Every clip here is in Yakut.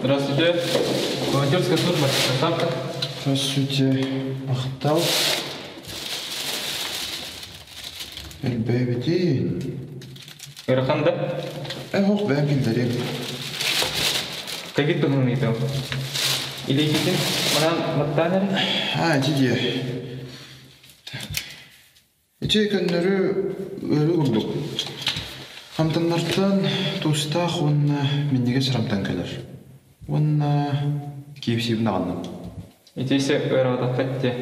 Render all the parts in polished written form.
Здравствуйте. Волонтерская служба. Доставка. Здравствуйте. Махтал. Элбээбитин. Ыарахан да? Эх, бэйэм биллэрим. Ковид туһунан ыйытыам. Илиитин манан баттаан эрэ? А, ити диэ. Ити көннөрү ыарыы курдук. Амтаннартан туустаах уонна минньигэс арамтан кэлэр. Уонна киэпсиибин аҕынным. Ити ыараатаххыт дии.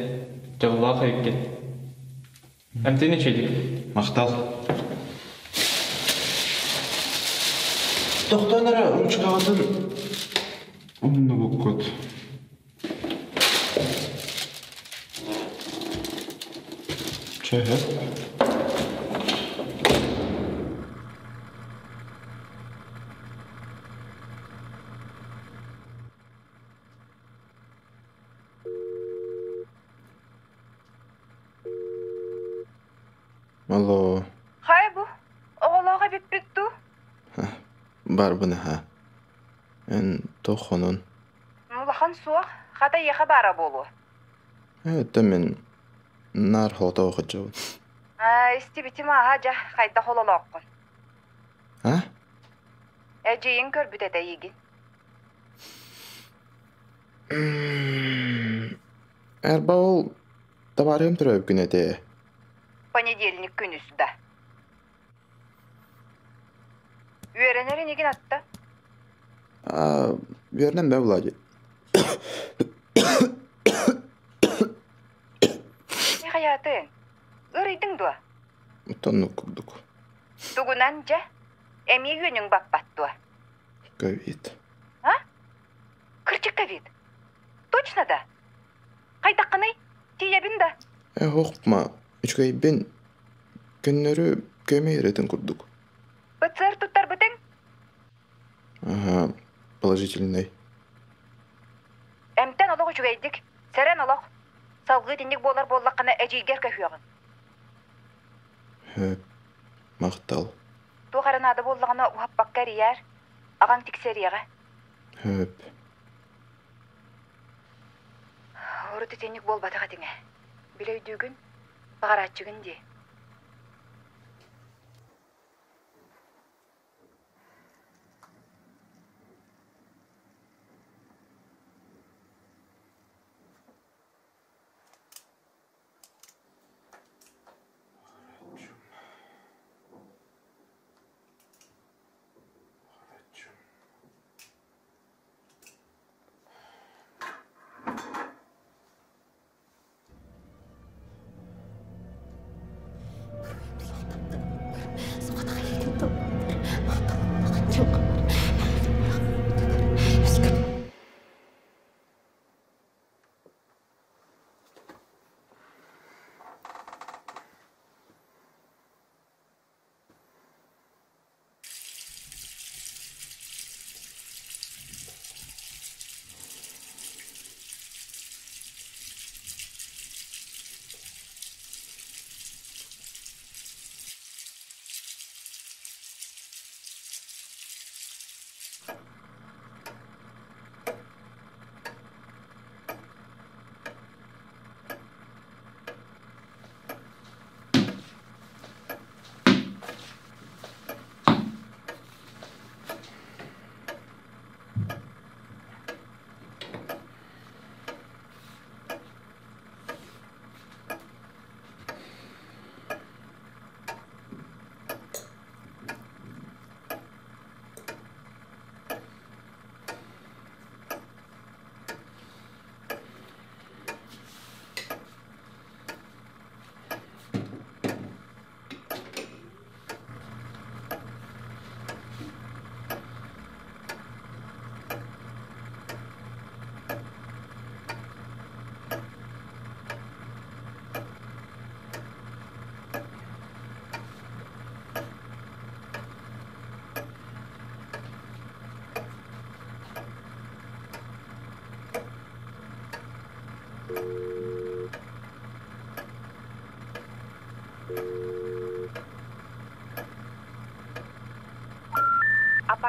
Дьоллоох эбиккит. Эмтин үчүгэй. Махтал. Тохтоон эрэ ручкаҕытын умнубуккут. Чэ, Алло. Хайа бу? Оҕолоох эбиппит дуу? Барбын аһа. Эн туох хонон? Улахан суох. Хата эйиэхэ баара буолуо. Это мин наар хотоо хачабын. Аа, истибитим ааһа дьэ, хайдах ололооххун? А? Эдьиийиҥ көрбүт этэ эйигин. Эрба ол табаарыһым төрөөбүт күнэ этэ. Понедельник күнүс да. Үөрэнэр инигин атта? Аа, үөрэнэн бэ Влади. Не хайаатын? Ыарыйдыҥ дуо? Оннук курдук. Тугунан дьэ? Эмиэ үөнүҥ баппат дуо? Ковид. А? Кырдьык ковид? Точно да? Хайдаххыный? Тиийэбин да? Э, охма, үчүгэйбин көннөрү көмө эрэтин курдук. ПЦР туттарбытыҥ? Аха, положительный. Эмтэн олох үчүгэйдик, сэрэн олох. Салгыы итинник буолар буоллаххына эдьиийгэр көһүөҕүҥ. Хөп, махтал. Туох эрэ наада буоллаҕына уһаппакка эрийээр, аҕаҥ тиксэриэҕэ. Хөп. Урут итинник буолбатах этиҥ ээ. Били өйдүүгүн? Баҕарааччыгын дии.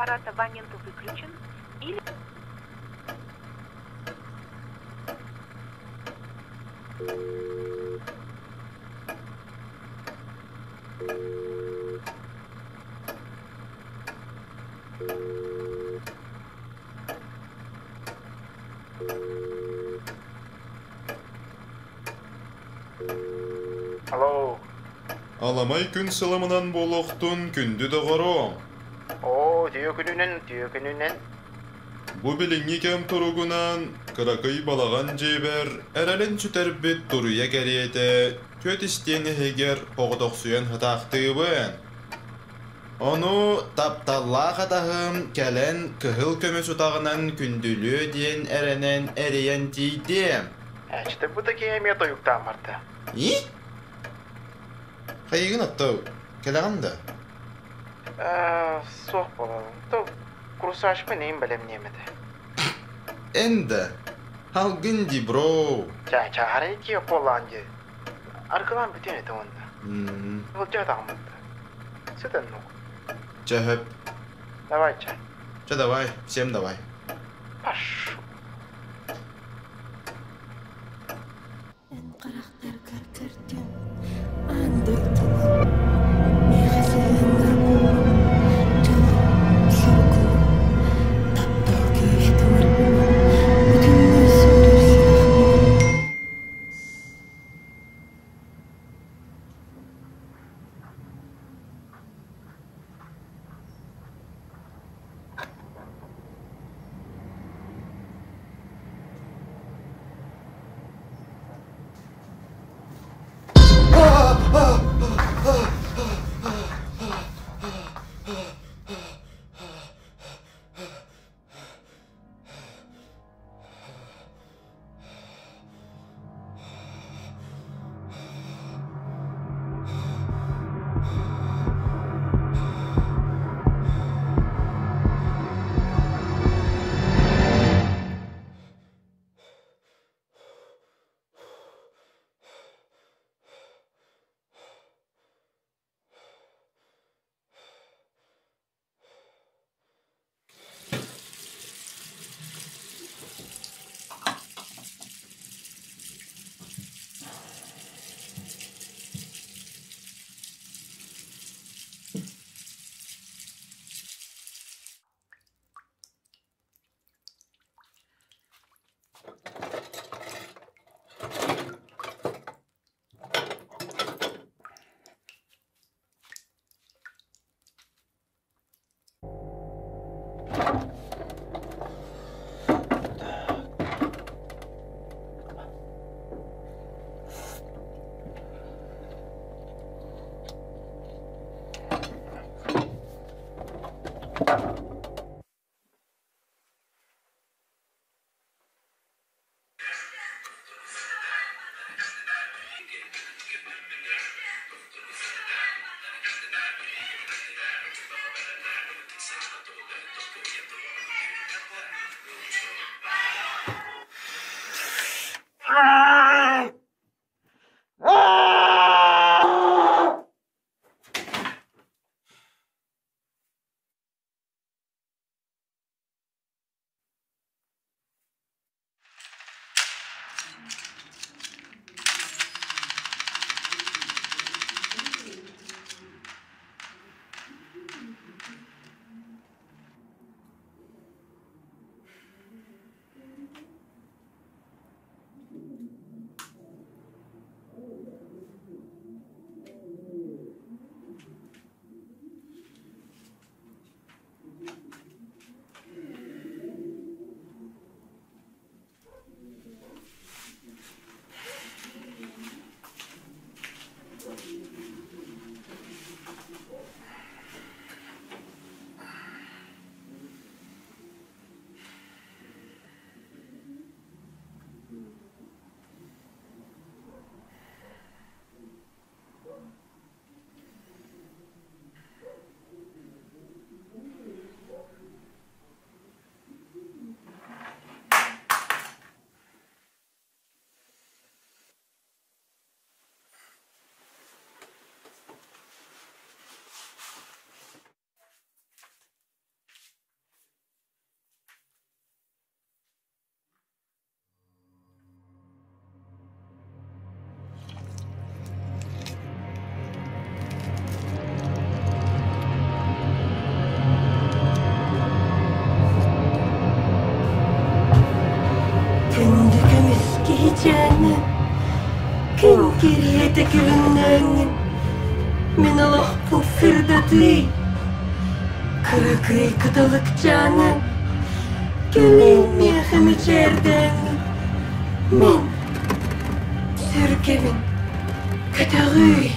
Аппарат абонента выключен или Алло. Аламай күн сыламынан буолуохтун күндү доҕоруом. Оо, үтүө күнүнэн, үтүө күнүнэн. Бу билиҥҥи кэм туругунан кыракый балаҕан дьиэбэр эрэлин сүтэрбит туруйа кэриэтэ түөрт истиэн иһигэр оҕотохсуйан сытаахтыыбын. Ону тапталлаах атаһым кэлэн кыһыл көмүс утаҕынан күндүлүө диэн эрэнэн эрийэн тиийдим. Ээчитэ бу да киһи эмиэ тойуктаан барда. И? Хайыгын отто кэлэҕин да? Ээ, суох буолалым. То курсаачпын иин бэлэмниэм этэ. Эн да? Алгын ди, бро. Чаа, чаарай киэ буоллаан дии. Аргылаан бүтүөн этэ уонна. Былдьаа даҕаммыт. Сытан нук. Чэ, хөп. Давай, чэ. Чэ, давай, всем давай. Пошел. Эн харахтаргар көрдүм аан дойдуну, миэхэ сыһыаннар буоллун, дьолу, соргуну, таптал күүһэ тымырбын, бүтүннүү сүүрэр сүрэхпин. Кириэтэ күлүмнээҥҥин Мин олохпун сырдатыы Кыракый кыталыкчааным Кэлин миэхэ мичээрдээҥҥин Мин сүргэбин көтөҕүүй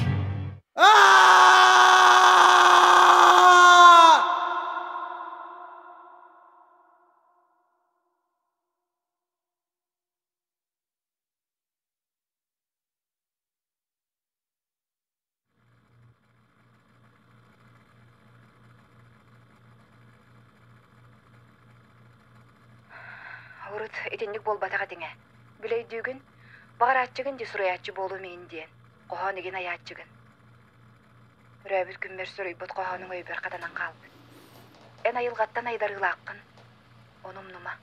Урут итинник буолбатах этиҥ ээ. Били өйдүүгүн? Баҕарааччыгын дии суруйааччы буолуом иһин диэн, хоһоон игин айааччыгын. Төрөөбүт күммэр суруйбут хоһоонуҥ өйбөр хатанан хаалбыт. Эн айылҕаттан айдарыылааххын, ону умнума.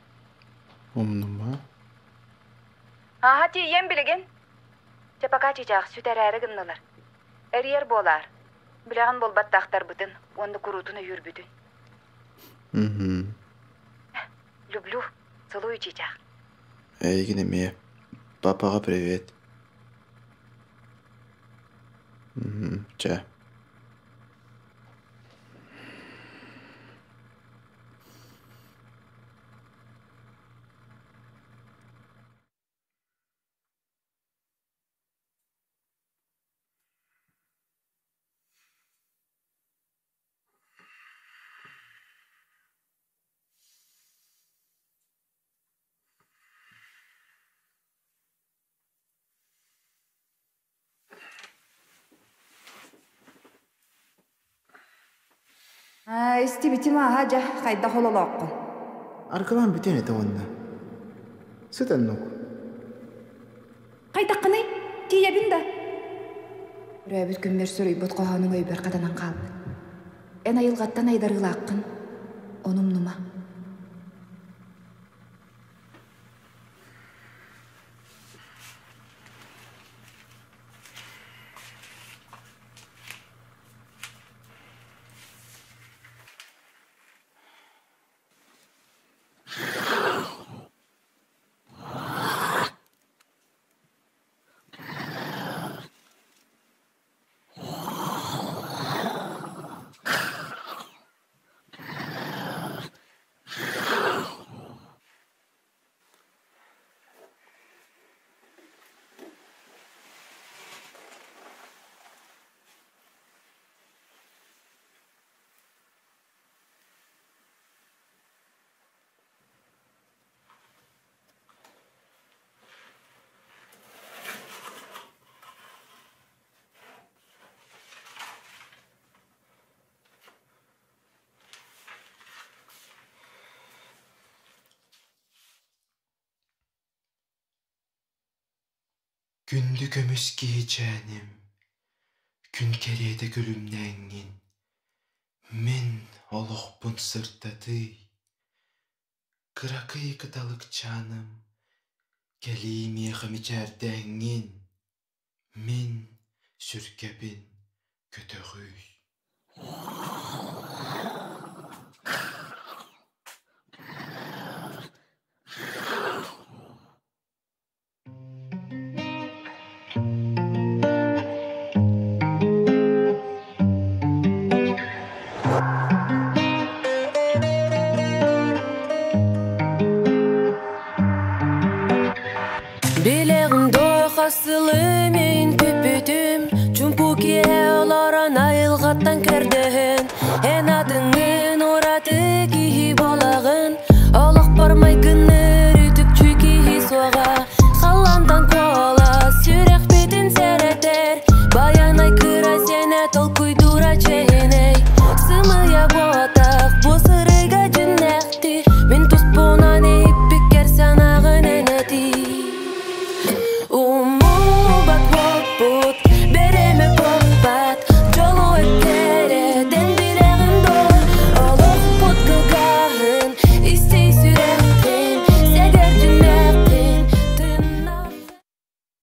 Умнума? Ааһа тиийиэм билигин. Чэ пока чычаах сүтэрээри гыннылар. Эрийэр буолаар. Билэҕин буолбаттаахтарбытын уонна куруутун өйүүрбүтүн. Мм. Люблю. Целую чычаах. Эйигин эмиэ. Папаҕа привет. Мм, чэ. Истибитим ааһа дьэ хайдах ололооххун? Аргылаан бүтүөн этэ уонна. Сыт оннук. Хайдаххыный? Тиийэбин да? Төрөөбүт күммэр суруйбут хоһоонуҥ өйбөр хатанан хаалбыт. Эн айылҕаттан айдарыылааххын, ону умнума. Күндү көмүс киһичээним, күн кэриэтэ күлүмнээҥҥин, мин олохпун сырдатыый, кыракый кыталыкчааным, кэлиий миэхэ мичээрдээҥҥин, мин сүргэбин көтөҕүүй.